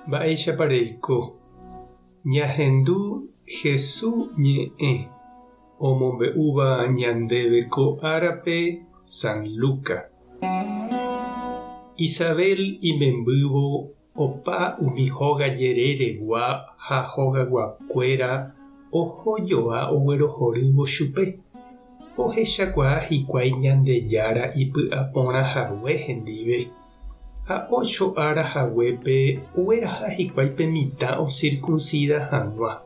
Mba'éichapa reiko? Ñahendu Hesu ñe'ẽ omombe'úva ñandéve ko árape San Luca. Isabel imembývo opa umi hóga jereregua ha hogaguakuéra oho joa oguerohorývo chupe. Ohechakuaa hikuái Ñandejára ipy'aporã hague hendive. Ha ócho ára haguépe ogueraha hikuái pe mitã osirkunsida hag̃ua,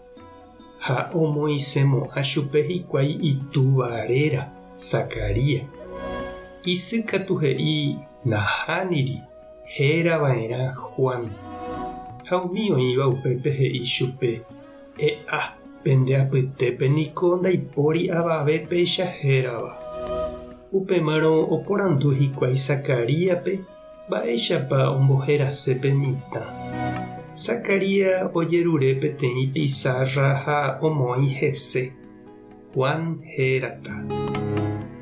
ha omoĩsemo'ã chupe hikuái itúva réra, Zacarías. Isy katu he'i, Nahániri, héra va'erã Juan. Ha umi oĩva upépe he'i chupe, E'a, pende apytépe niko ndaipóri avave péicha hérava. Upémarõ oporandu hikuái Zacaríaspe mba'éichapa omboherase pe mitã. Zacarías ojerure peteĩ pisárra ha omoĩ hese, Juan hérata.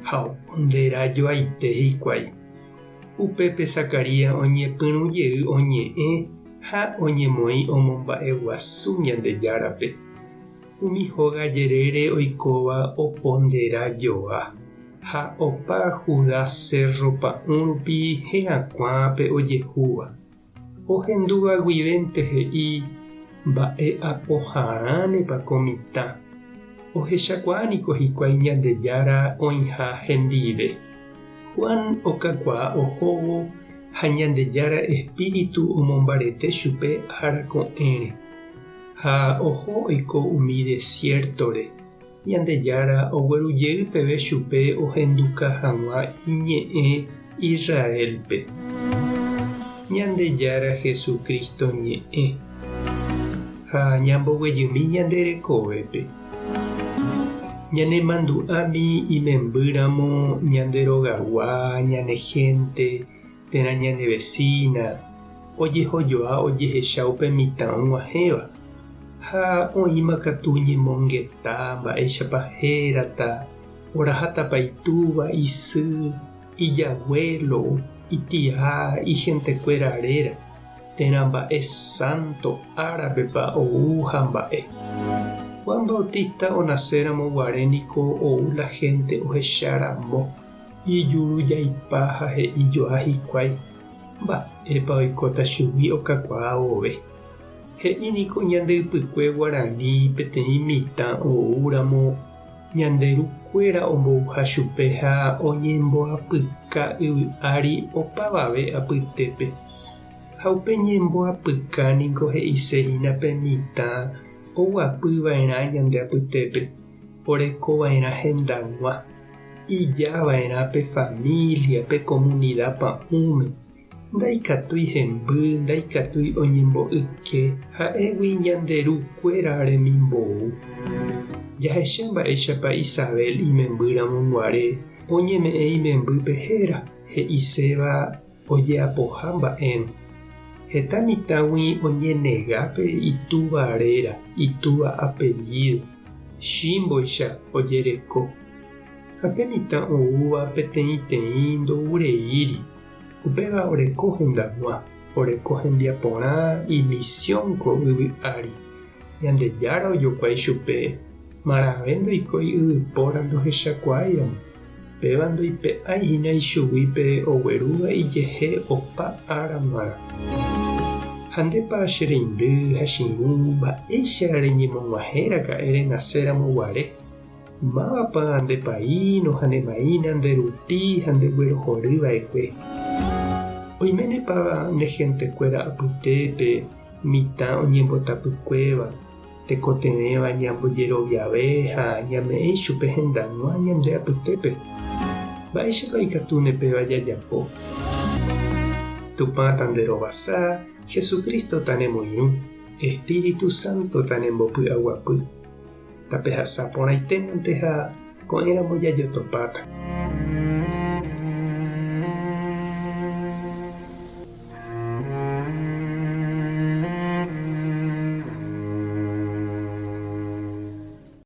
Ha opondera joaite hikuái. Upépe Zacarías oñepyrũ jey oñe'ẽ ha oñemoĩ omomba'eguasu Ñandejárape. Umi hóga jerére oikóva opondera joa, ha opa Judá sérro pa'ũ rupi herakuã pe ojehúva. Ohendúva guivénte he'i, Mba'e apoharãnepa ko mitã? Ohechakuaa niko hikuái Ñandejára oĩha hendive. Juan okakuaa ohóvo ha Ñandejára espíritu omombarete chupe ára ko'ẽre. Ha oho oiko umi desiértore, Ñandejára ogueru jey peve chupe ohenduka hag̃ua iñe'ẽ Israélpe. Ñandejára Jesucristo ñe'ẽ. Ha ñamboguejymi ñande rekovépe. Ñanemandu'ámi imembýramo ñande rogagua, ñane hénte térã ñane vesína, ojehojoa ojehecha upe mitã og̃uahẽva, ha oĩma katu ñemongeta mba'éichapa hérata, orahátapa itúva, isy, ijaguélo, itia, ihentekuéra réra, térã mba'e sánto árapepa ou ha mba'e. Juan Bautista onaséramo guare niko ou la hénte ohecha ramo. Ijurujaipa ha he'i joa hikuái mba'épa oikóta chugui okakuaa vove. He'i niko ñande ypykue guarani peteĩ mitã oúramo ñande ru kuéra ombouha chupe ha oñemboapyka yvy ári opavave apytépe. Ha upe ñemboapyka niko he'ise hína pe mitã oguapy va'erã ñande apytépe, oreko va'erã hendag̃ua. Ija va'erã pe família, pe komunida pa'ũme. Ndaikatúi hemby, ndaikatúi oñembo'yke, ha'égui ñande ru kuéra remimbou. Jahecha mba'éichapa Isabel imemby ramo guare oñeme'ẽ imembýpe héra, he'iséva ojeapoha mba'érõ. Heta mitãgui oñenega pe itúva réra, itúva apellído, chímboicha ojereko. Ha pe mitã oúva peteĩteĩ ndoureíri, upéva oreko hendag̃ua, oreko hembiaporã imisión ko yvy ári. Ñandejára ojokuái chupe, marãve ndoikói yvypóra ndohechakuaáiramo. Péva ndoipe'ái hína ichugui pe oguerúva ijehe opa ára g̃uarã. Ha ndépa che reindy ha che irũ mba'éicha reñemog̃uahẽ raka'e renase ramo guare? Mávapa nde paíno ha ne maína nde rupi ha nde guerohory va'ekue? Oiménepa ne hentekuéra apytépe mitã oñembotapykuéva? Tekotevẽva ñambojeroviave ha ñame'ẽ ichupe hendag̃ua ñande apytépe. Mba'éichapa ikatúne péva jajapo? Tupã tanderovasa, Jesucristo tanemoirũ, Espíritu Santo tanembopy'aguapy. Tapehasa porãitémante ha ko'ẽramo jajotopáta.